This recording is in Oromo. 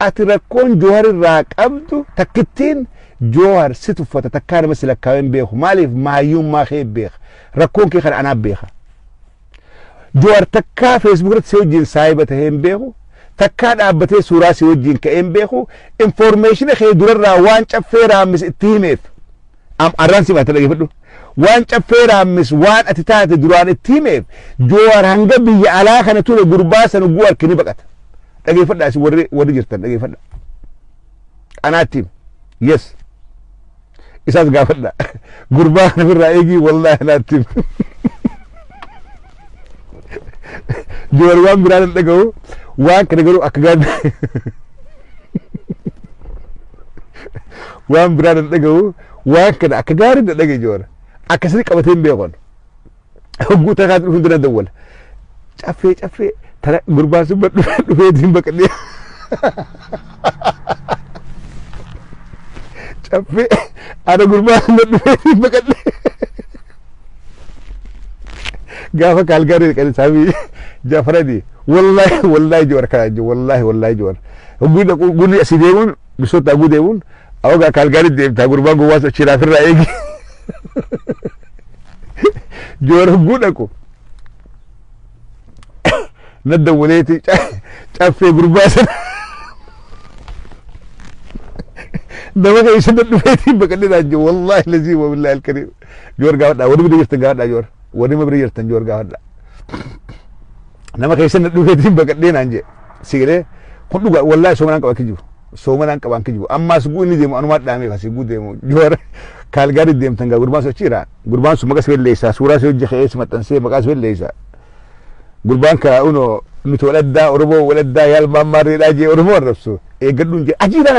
Ati rakkoon Joohar irraa qabdu takkittiin Joohar si tuffata takkaa nama si lakkaawee hin beeku. Maaliif maayyummaa kee beeka. Rakkoon kee kana anaaf beeka. Joohar takkaa Facebook irratti si wajjin saahiba tahee hin beeku. Takkaa dhaabbatee suuraa si wajjin ka'ee hin beeku. Informeeshina kee durarraa waan caffee raammis itti himeef. Arraan si baate dhageeffadhu. Waan caffee raammis waan ati taate duraan itti himeef Joohar hanga biyya alaa kana ture gurbaa sana guu harki ni baqata. Dhageeffadhaa isin warri jirtan dhageeffadha. Anaatti hime. Yes. Isaas gaafadha. Gurbaa kana ofirraa eegii wallaahi anaatti hime. Joowar waan biraan hin dhaga'u waan kana garuu akka gaarii waan biraan hin dhaga'u waan kana akka gaarii na dhagaye Joowar. Akkasitti qabatee hin beeku. Hogguu takaa dhufu dura dawwala. Caffee caffee tana gurbaan sun dhufeetiin baqadhee. Caffee ana gurbaan sun dhufeetiin baqadhee. Gaafa kaalgaarii kan saamii Jaafaradi wallaahi wallaahi Joowar kana jiru wallaahi wallaahi Joowar. Hogguu dhaquu gurri asii deemuun bisoota haguu deemuun awwagaa kaalgaarii deemtaa gurbaan gowwaa sochiiraaf irraa eegi. Joowar hogguu dhaqu na dawwaleeti caffee gurbaa sana nama keessa na dhufeetii baqadhee naan jiru wallaahi lazii wa billaahi alkariim. Joowar gaafadhaa warri bira jirtan gaafadhaa Joowar warri bira jirtan Joowar gaafadhaa. Nama keessa na dhufeetii baqadhee naan jedhe si galee kun dhugaa wallaahi soomanaan qaba kijibu. Soomanaan qabaan kijibu. Ammaas guu inni deemu anumaa dhaamee kasi guu deemu Joowar kaalgaarii deemtan gaa gurbaan sochiira. Gurbaan sun maqaa si balleessaa suuraa si hojii ka'ee si maxxansee maqaa si balleessaa. Gurbaan ka uno nuti waladdaa Oromoo waladdaa yaalmaan maarreedhaa jee Oromoo arrabsu eeggadhuun jee ajiibaa.